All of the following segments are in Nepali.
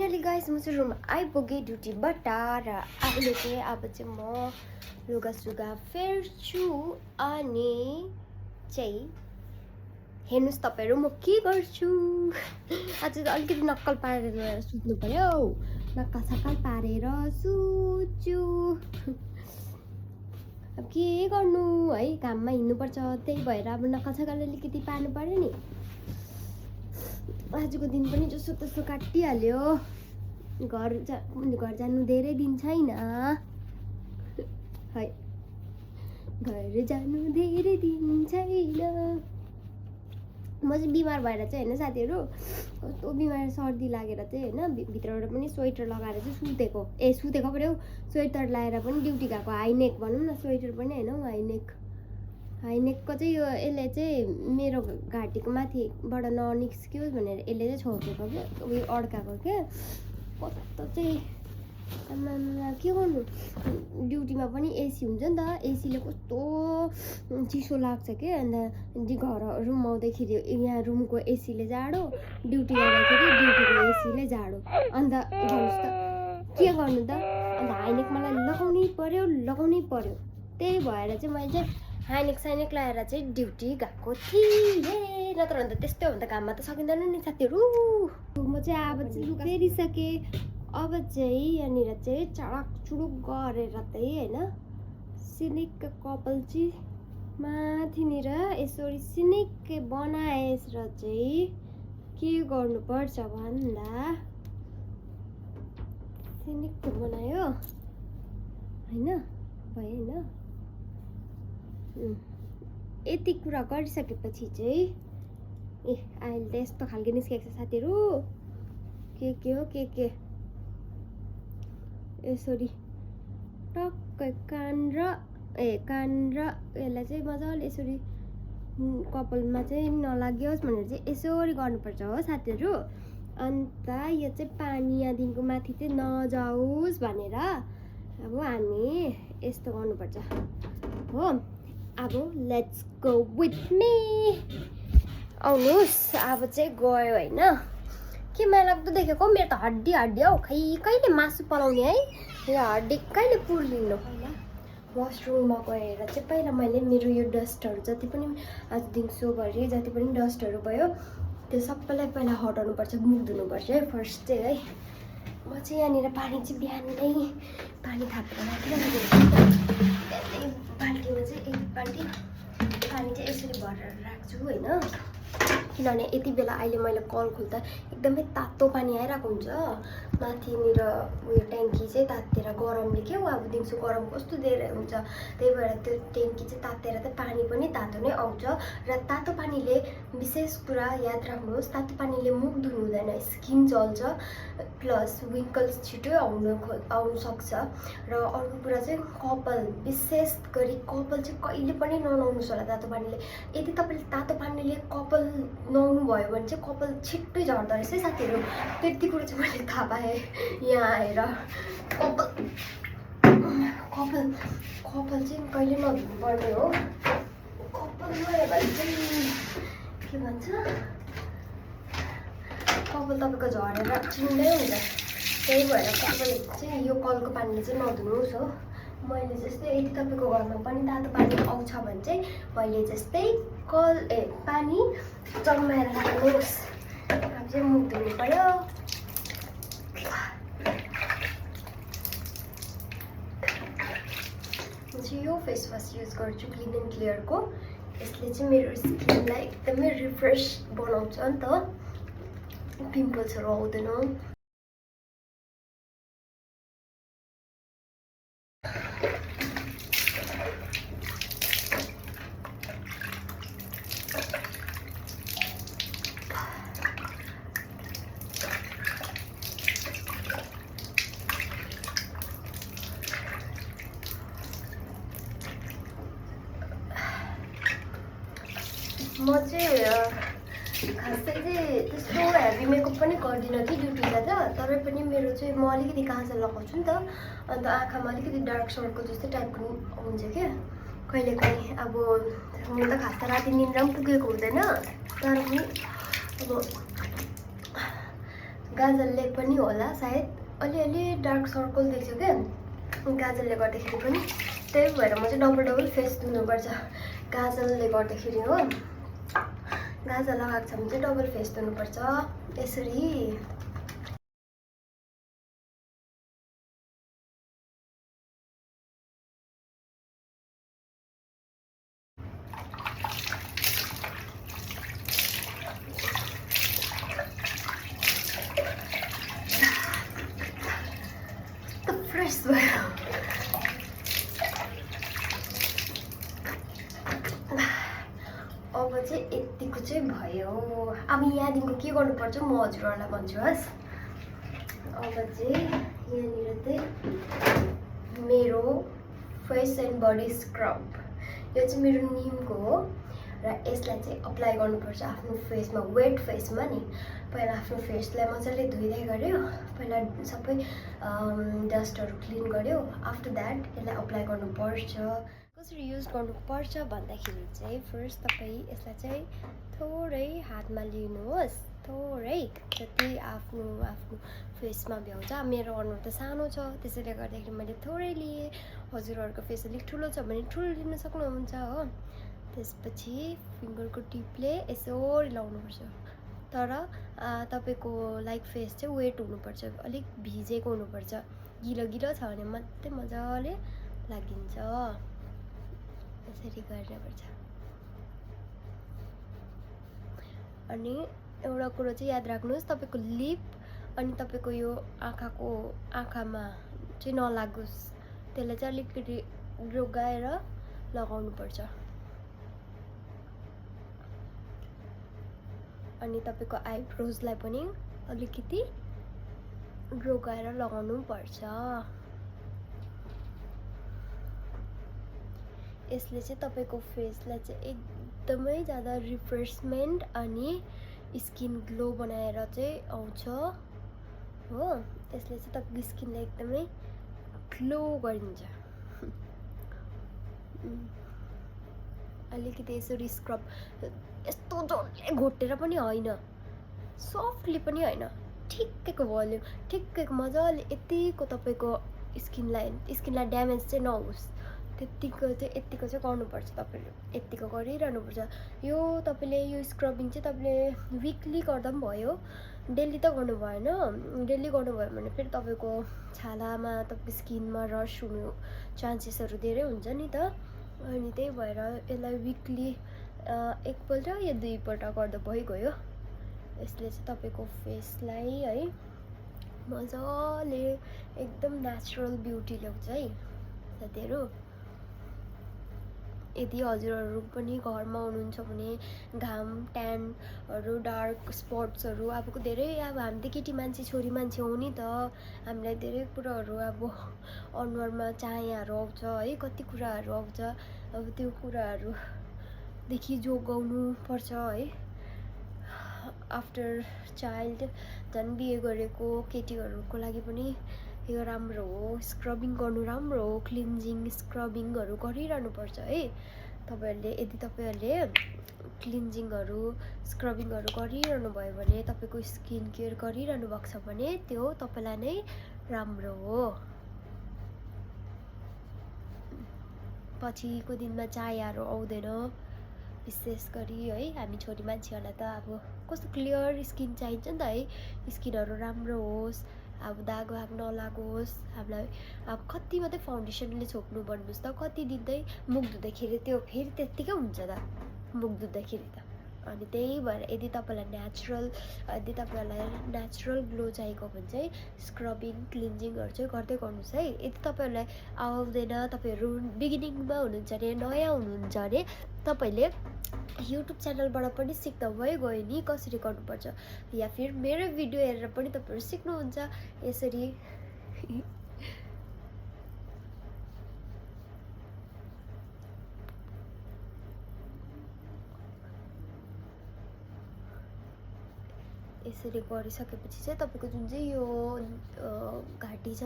फाइनली गाइस म चाहिँ रुम आइपुगेँ ड्युटीबाट र अहिले चाहिँ अब चाहिँ म लुगासुगा फेर्छु अनि चाहिँ हेर्नुहोस् तपाईँहरू म के गर्छु। आज चाहिँ अलिकति नक्कल पारेर सुत्नु पर्यो, नक्कल सक्कल पारेर सुत्छु। अब के गर्नु है, घाममा हिँड्नुपर्छ, त्यही भएर अब नक्कल सक्कल अलिकति पार्नु पर्यो नि। आजको दिन पनि जसो तसो काटिहाल्यो। घर जानु धेरै दिन छैन है, घर जानु धेरै दिन छैन। म चाहिँ बिमार भएर चाहिँ होइन साथीहरू, कस्तो बिमार सर्दी लागेर चाहिँ होइन भित्रबाट पनि स्वेटर लगाएर चाहिँ सुतेको पऱ्यो। स्वेटर लगाएर पनि ड्युटी गएको, हाइनेक भनौँ न, स्वेटर पनि होइन हाइनेकको चाहिँ यो यसले चाहिँ मेरो घाँटीको माथिबाट ननिस्कियोस् भनेर यसले चाहिँ छोपेको क्या, उयो अड्काएको क्या। कस्तो चाहिँ के गर्नु, ड्युटीमा पनि एसी हुन्छ नि त, एसीले कस्तो चिसो लाग्छ क्या। अन्त घर रुम आउँदाखेरि यहाँ रुमको एसीले जाडो, ड्युटी जाँदाखेरि ड्युटीको एसीले जाडो। अन्त भन्नुहोस् त के गर्नु त। अन्त हाइनेक मलाई लगाउनै पर्यो। त्यही भएर चाहिँ मैले चाहिँ हाइनेक साइनेक लगाएर चाहिँ ड्युटी गएको थिएँ। नत्र अन्त त्यस्तै हो भने त घाममा त सकिँदैन नि साथीहरू। म चाहिँ अब चाहिँ लुगा फेरिसकेँ। अब चाहिँ यहाँनिर चाहिँ चडक चुडुक गरेर चाहिँ होइन सिनिक कपाल चाहिँ माथिनिर यसरी सिनिक बनाएछ र चाहिँ के गर्नुपर्छ भन्दा सिनिक बनायो होइन, भयो होइन। यति कुरा गरिसकेपछि चाहिँ अहिले त यस्तो खालको निस्केको छ साथीहरू। के हो के यसरी टक्कै कान र यसलाई चाहिँ मजाले यसरी कपालमा चाहिँ नलागियोस् भनेर चाहिँ यसरी गर्नुपर्छ हो साथीहरू। अन्त यो चाहिँ पानी यहाँदेखिको माथि चाहिँ नजाओस् भनेर अब हामी यस्तो गर्नुपर्छ हो। अब लेट्स गो विथ मी, आउनुहोस्। अब चाहिँ गयो होइन। के माया लाग्दो देखेको, मेरो त हड्डी हौ, कहिले मासु पलाउने है, यो हड्डी कहिले पुर्लिनु। वासरुममा गएर चाहिँ पहिला मैले मेरो यो डस्टहरू जति पनि आज दिउँसोभरि जति पनि डस्टहरू भयो त्यो सबैलाई पहिला हटाउनुपर्छ, मुख धुनुपर्छ है फर्स्ट चाहिँ है। म चाहिँ यहाँनिर पानी चाहिँ बिहान नै पानी थापेर राखिरहेको बाल्टीमा चाहिँ एक बाल्टी पानी चाहिँ यसरी भरेर राख्छु होइन। किनभने यति बेला अहिले मैले कल खोल्दा एकदमै तातो पानी आइरहेको हुन्छ। माथिनिर उयो ट्याङ्की चाहिँ तातेर गरमले के हो, अब दिउँसो गरम कस्तो धेरै हुन्छ, त्यही भएर त्यो ट्याङ्की चाहिँ तातेर चाहिँ पानी पनि तातो नै आउँछ। र तातो पानीले विशेष कुरा याद राख्नुहोस्, तातो पानीले मुख धुनु हुँदैन, स्किन जल्छ, प्लस विङ्कल्स छिटो आउनु सक्छ। र अर्को कुरा चाहिँ कपाल, विशेष गरी कपाल चाहिँ कहिले पनि ननुहाउनुहोस् होला तातो पानीले। यदि तपाईँले तातो पानीले कपाल नुहाउनु भयो भने चाहिँ कपाल छिट्टै झर्दो रहेछ है साथीहरू। त्यति कुरो चाहिँ मैले थाहा पाएँ यहाँ आएर। कपाल चाहिँ कहिले नधुनु पर्ने हो। कपाल नुहायो भने चाहिँ के भन्छ, कपाल तपाईँको झरेर चिन्दै हुन्छ। त्यही भएर कपाल चाहिँ यो कलको पानीले चाहिँ नधुनुहोस् हो। मैले जस्तै यदि तपाईँको घरमा पनि तातो पानी आउँछ भने चाहिँ मैले जस्तै पानी जमाएर राख्नुहोस्। अब चाहिँ मुख धुनु पर्यो। म चाहिँ यो फेस वास युज गर्छु क्लिन एन्ड क्लियरको। यसले चाहिँ मेरो स्किनलाई एकदमै रिफ्रेस बनाउँछ नि त, पिम्पल्सहरू आउँदैन। म चाहिँ खासै चाहिँ त्यस्तो हेभी मेकअप पनि गर्दिनँ कि ड्युटी जाँदा, तर पनि मेरो चाहिँ म अलिकति काजल लगाउँछु नि त, अन्त आँखामा अलिकति डार्क सर्कल जस्तै टाइपको हुन्छ क्या कहिलेकाहीँ। अब हुन त खास त राति निन्द्रा पनि पुगेको हुँदैन, तर पनि अब गाजलले पनि होला सायद अलिअलि डार्क सर्कल देख्छु क्या गाजलले गर्दाखेरि पनि, त्यही भएर म चाहिँ डबल फेस धुनुपर्छ गाजलले गर्दाखेरि हो। गाजल लगाएको छ भने चाहिँ डबल फेस धुनुपर्छ यसरी। फ्रेस भयो। अब चाहिँ यतिको चाहिँ भयो। अब यहाँदेखिको के गर्नुपर्छ म हजुरहरूलाई भन्छु हस्। अब चाहिँ यहाँनिर चाहिँ मेरो फेस एन्ड बडी स्क्रब, यो चाहिँ मेरो निमको हो र यसलाई चाहिँ अप्लाई गर्नुपर्छ आफ्नो फेसमा, वेट फेसमा नि। पहिला आफ्नो फेसलाई मजाले धोइदै गऱ्यो, पहिला सबै डस्टहरू क्लिन गऱ्यो, आफ्टर द्याट यसलाई अप्लाई गर्नुपर्छ। कसरी युज गर्नुपर्छ भन्दाखेरि चाहिँ फर्स्ट तपाईँ यसलाई चाहिँ थोरै हातमा लिनुहोस्, थोरै जति आफ्नो आफ्नो फेसमा भ्याउँछ। मेरो अनुहार त सानो छ त्यसैले गर्दाखेरि मैले थोरै लिएँ। हजुरहरूको फेस अलिक ठुलो छ भने ठुलो लिन सक्नुहुन्छ हो। त्यसपछि फिङ्गरको टिपले यसरी लाउनुपर्छ, तर तपाईँको लाइक फेस चाहिँ वेट हुनुपर्छ, अलिक भिजेको हुनुपर्छ। गिलो गिलो छ भने मात्रै मजाले लागिन्छ। यसरी गर्नुपर्छ। अनि एउटा कुरो चाहिँ याद राख्नुहोस्, तपाईँको लिप अनि तपाईँको यो आँखामा चाहिँ नलागोस्, त्यसलाई चाहिँ अलिकति जोगाएर लगाउनुपर्छ। अनि तपाईँको आइब्रोजलाई पनि अलिकति जोगाएर लगाउनु पर्छ। यसले चाहिँ तपाईँको फेसलाई चाहिँ एकदमै ज्यादा रिफ्रेसमेन्ट अनि स्किन ग्लो बनाएर चाहिँ आउँछ हो। यसले चाहिँ तपाईँको स्किनलाई एकदमै ग्लो गरिदिन्छ। अलिकति यसरी स्क्रब, यस्तो जोडले घोटेर पनि होइन, सफ्टली पनि होइन, ठिक्कैको भोल्युम, ठिक्कैको मजाले यतिको तपाईँको स्किनलाई ड्यामेज चाहिँ नहोस् त्यतिको चाहिँ यतिको चाहिँ गर्नुपर्छ। तपाईँले यतिको गरिरहनुपर्छ। यो तपाईँले यो स्क्रबिङ चाहिँ तपाईँले विकली गर्दा पनि भयो, डेली त गर्नु भएन। डेली गर्नुभयो भने फेरि तपाईँको छालामा तपाईँको स्किनमा रस हुनु चान्सेसहरू धेरै हुन्छ नि त। अनि त्यही भएर यसलाई विकली एकपल्ट या दुईपल्ट गर्दा भइगयो। यसले चाहिँ तपाईँको फेसलाई है मजाले एकदम नेचुरल ब्युटी ल्याउँछ है साथीहरू। यदि हजुरहरू पनि घरमा हुनुहुन्छ भने घाम ट्यानहरू डार्क स्पट्सहरू अब धेरै, अब हामी त केटी मान्छे छोरी मान्छे हो नि त, हामीलाई धेरै कुराहरू अब अनुहारमा चायाहरू आउँछ है, कति कुराहरू आउँछ। अब त्यो कुराहरूदेखि जोगाउनु पर्छ है। आफ्टर चाइल्ड झन् बिहे गरेको केटीहरूको लागि पनि यो राम्रो हो, स्क्रबिङ गर्नु राम्रो हो। क्लिन्जिङ स्क्रबिङहरू गरिरहनुपर्छ है तपाईँहरूले। यदि तपाईँहरूले क्लिन्जिङहरू स्क्रबिङहरू गरिरहनु भयो भने, तपाईँको स्किन केयर गरिरहनु भएको छ भने त्यो तपाईँलाई नै राम्रो हो। पछिको दिनमा चायाहरू आउँदैन, विशेष गरी है हामी छोरी मान्छेहरूलाई त अब कस्तो क्लियर स्किन चाहिन्छ नि त है, स्किनहरू राम्रो होस्, अब दाग वाग नलागोस्। हामीलाई अब कति मात्रै फाउन्डेसनले छोप्नु भन्नुहोस् त, कति दिन चाहिँ मुख धुँदाखेरि त्यो फेरि त्यत्तिकै हुन्छ त मुख धुँदाखेरि त। अनि त्यही भएर यदि तपाईँलाई नेचुरल ग्लो चाहिएको भने चाहिँ स्क्रबिङ क्लिन्जिङहरू चाहिँ गर्दै गर्नुहोस् है। यदि तपाईँहरूलाई आउँदैन, तपाईँहरू बिगिनिङमा हुनुहुन्छ अरे, नयाँ हुनुहुन्छ अरे, तपाईँले युट्युब च्यानलबाट पनि सिक्दा भइगयो नि कसरी गर्नुपर्छ, या फिर मेरो भिडियो हेरेर पनि तपाईँहरू सिक्नुहुन्छ यसरी। यसरी गरिसकेपछि चाहिँ तपाईँको जुन चाहिँ यो घाँटी छ,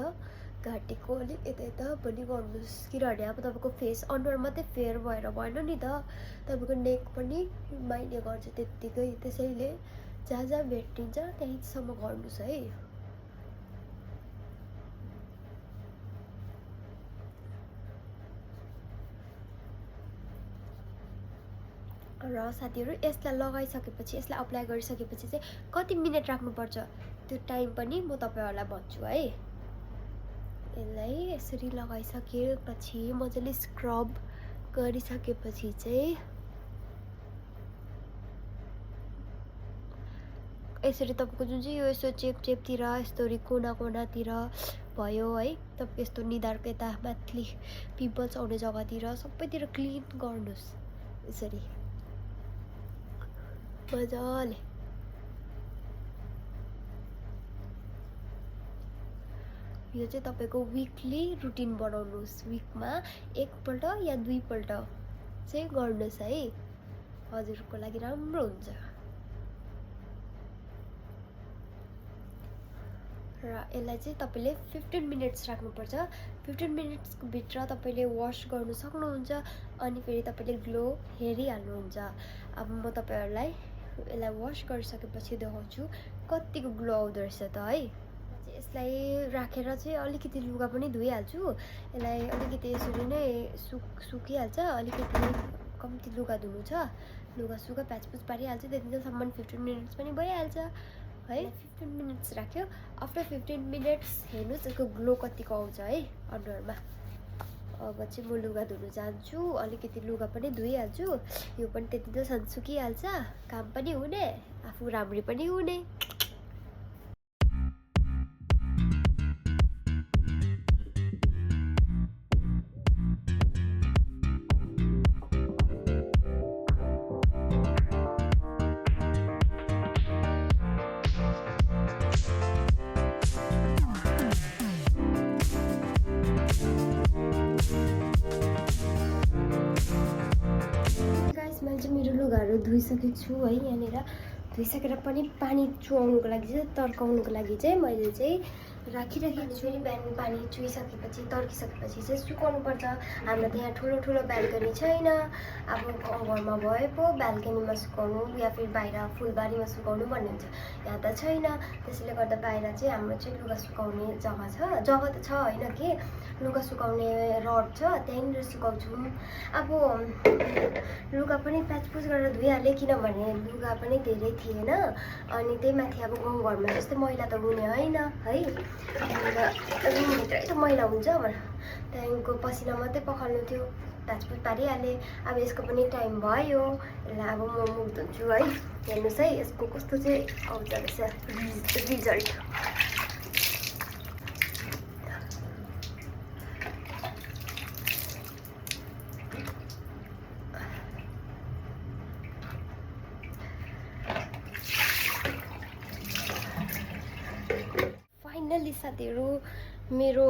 घाँटीको अलिक यता यता पनि गर्नुहोस्, किनभने अब तपाईँको फेस अनुहार मात्रै फेयर भएर भएन नि त, तपाईँको नेक पनि माइने गर्छ त्यत्तिकै। त्यसैले जहाँ जहाँ भेटिन्छ त्यहीँसम्म गर्नुहोस् है। र साथीहरू यसलाई लगाइसकेपछि, यसलाई अप्लाई गरिसकेपछि चाहिँ कति मिनट राख्नुपर्छ त्यो टाइम पनि म तपाईँहरूलाई भन्छु है। यसलाई यसरी लगाइसकेपछि मजाले स्क्रब गरिसकेपछि चाहिँ यसरी तपाईँको जुन चाहिँ यो यसो चेपतिर यस्तो कुना कुनातिर भयो है, तपाईँको यस्तो निधारको यता माथि पिम्पल्स आउने जग्गातिर सबैतिर क्लिन गर्नुहोस् यसरी मजाले। यो चाहिँ तपाईँको विकली रुटिन बनाउनुहोस्, विकमा एकपल्ट या दुईपल्ट चाहिँ गर्नुहोस् है, हजुरको लागि राम्रो हुन्छ। र यसलाई चाहिँ तपाईँले 15 मिनट्स राख्नुपर्छ। 15 मिनट्सको भित्र तपाईँले वास गर्नु सक्नुहुन्छ अनि फेरि तपाईँले ग्लो हेरिहाल्नुहुन्छ। अब म तपाईँहरूलाई यसलाई वास गरिसकेपछि देखाउँछु कतिको ग्लो आउँदो रहेछ त है। यसलाई राखेर चाहिँ अलिकति लुगा पनि धोइहाल्छु। यसलाई अलिकति यसरी नै सुकिहाल्छ, अलिकति कम्ती लुगा धुनु छ, लुगा सुगा प्याचपुच पारिहाल्छु, त्यतिसम्म 15 मिनट्स पनि भइहाल्छ है। 15 मिनट्स राख्यो। आफ्टर 15 मिनट्स हेर्नुहोस् यसको ग्लो कतिको आउँछ है अनुहारमा। अब चाहिँ म लुगा धुनु जान्छु, अलिकति लुगा पनि धोइहाल्छु, यो पनि त्यतिसम्म सुकिहाल्छ, काम पनि हुने, आफू राम्री पनि हुने। मैले चाहिँ मेरो लुगाहरू धोइसकेको छु है। यहाँनिर धोइसकेर पनि पानी चुहाउनुको लागि चाहिँ, तर्काउनुको लागि चाहिँ मैले चाहिँ राखिराखेको छु। बिहान पानी चुहिसकेपछि तर्किसकेपछि चाहिँ सुकाउनु पर्छ। हाम्रो त यहाँ ठुलो ठुलो ब्याल्कनी छैन। अब गाउँघरमा भए पो ब्याल्कनीमा सुकाउनु या फिर बाहिर फुलबारीमा सुकाउनु भन्ने हुन्छ, यहाँ त छैन। त्यसैले गर्दा बाहिर चाहिँ हाम्रो चाहिँ लुगा सुकाउने जग्गा छ, जग्गा त छ होइन कि, लुगा सुकाउने रड छ, त्यहीँनिर सुकाउँछौँ। अब लुगा पनि प्याचपुच गरेर धोइहालेँ किनभने लुगा पनि धेरै थिएन, अनि त्यही माथि अब गाउँघरमा जस्तै मैला त हुने होइन है, रुमभित्रै त मैला हुन्छ। त्यहाँदेखिको पसिना मात्रै पखाल्नु थियो, प्याचपुच पारिहालेँ। अब यसको पनि टाइम भयो, यसलाई अब म मुख धुन्छु है। हेर्नुहोस् है यसको कस्तो चाहिँ आउँछ रहेछ रिजल्ट। फाइनली साथीहरू मेरो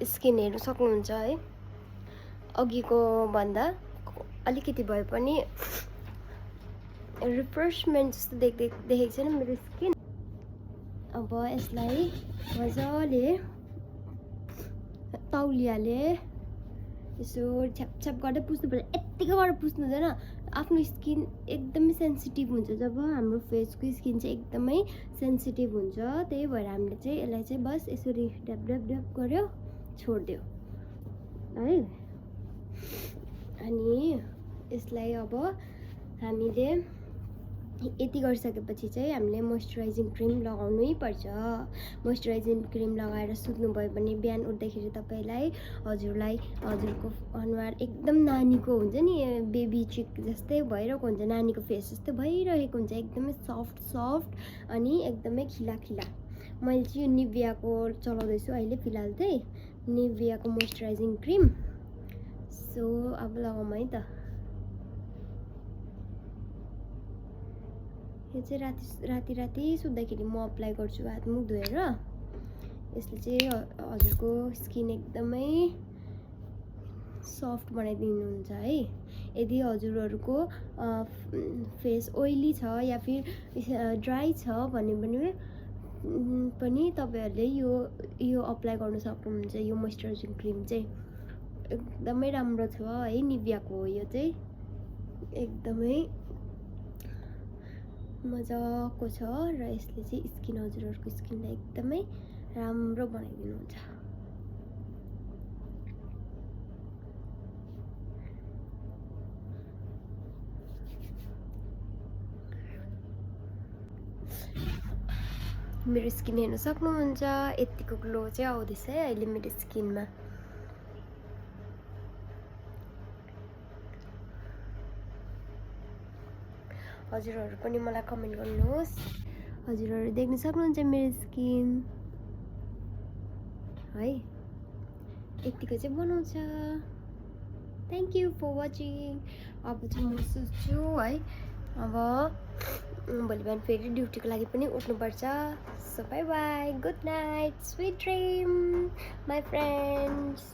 स्किन हेर्नु सक्नुहुन्छ है, अघिको भन्दा अलिकति भए पनि रिफ्रेसमेन्ट जस्तो देखेको छैन मेरो स्किन। अब यसलाई मजाले तौलियाले यसो छ्यापछ्याप गर्दै पुस्नुपर्छ। यत्तिकै गरेर पुस्नु हुँदैन, आफ्नो स्किन एकदमै सेन्सिटिभ हुन्छ। जब हाम्रो फेसको स्किन चाहिँ एकदमै सेन्सिटिभ हुन्छ, त्यही भएर हामीले चाहिँ यसलाई चाहिँ बस यसरी ड्याप ड्याप ड्याप गर्यो छोडिदियो है। अनि यसलाई अब हामीले यति गरिसकेपछि चाहिँ हामीले मोइस्चराइजिङ क्रिम लगाउनै पर्छ। मोइस्चराइजिङ क्रिम लगाएर सुत्नुभयो भने बिहान उठ्दाखेरि तपाईँलाई हजुरको अनुहार एकदम नानीको हुन्छ नि, बेबी चिक जस्तै भइरहेको हुन्छ, नानीको फेस जस्तै भइरहेको हुन्छ, एकदमै सफ्ट अनि एकदमै खिला। मैले चाहिँ यो निभियाको चलाउँदैछु अहिले फिलहाल चाहिँ, निभियाको मोइस्चराइजिङ क्रिम। सो अब लगाउँ है त। यो चाहिँ राति सुत्दाखेरि म अप्लाई गर्छु हात मुख धोएर। यसले चाहिँ हजुरको स्किन एकदमै सफ्ट बनाइदिनुहुन्छ है। यदि हजुरहरूको फेस ओइली छ या फिर ड्राई छ भने पनि तपाईँहरूले यो अप्लाई गर्न सक्नुहुन्छ। यो मोइस्चराइजिङ क्रिम चाहिँ एकदमै राम्रो छ है, निभियाको हो यो चाहिँ, एकदमै मजाको छ र यसले चाहिँ स्किन हजुरहरूको स्किनलाई एकदमै राम्रो बनाइदिनुहुन्छ। मेरो स्किन हेर्न सक्नुहुन्छ, यतिको ग्लो चाहिँ आउँदैछ है अहिले मेरो स्किनमा। हजुरहरू पनि मलाई कमेन्ट गर्नुहोस्। हजुरहरू देख्न सक्नुहुन्छ मेरो स्किन है, यतिको चाहिँ बनाउँछ। Thank you for watching. अब चाहिँ म सुत्छु है, अब भोलि बिहान फेरि ड्युटीको लागि पनि उठ्नुपर्छ। So bye bye, good night, sweet dream my friends.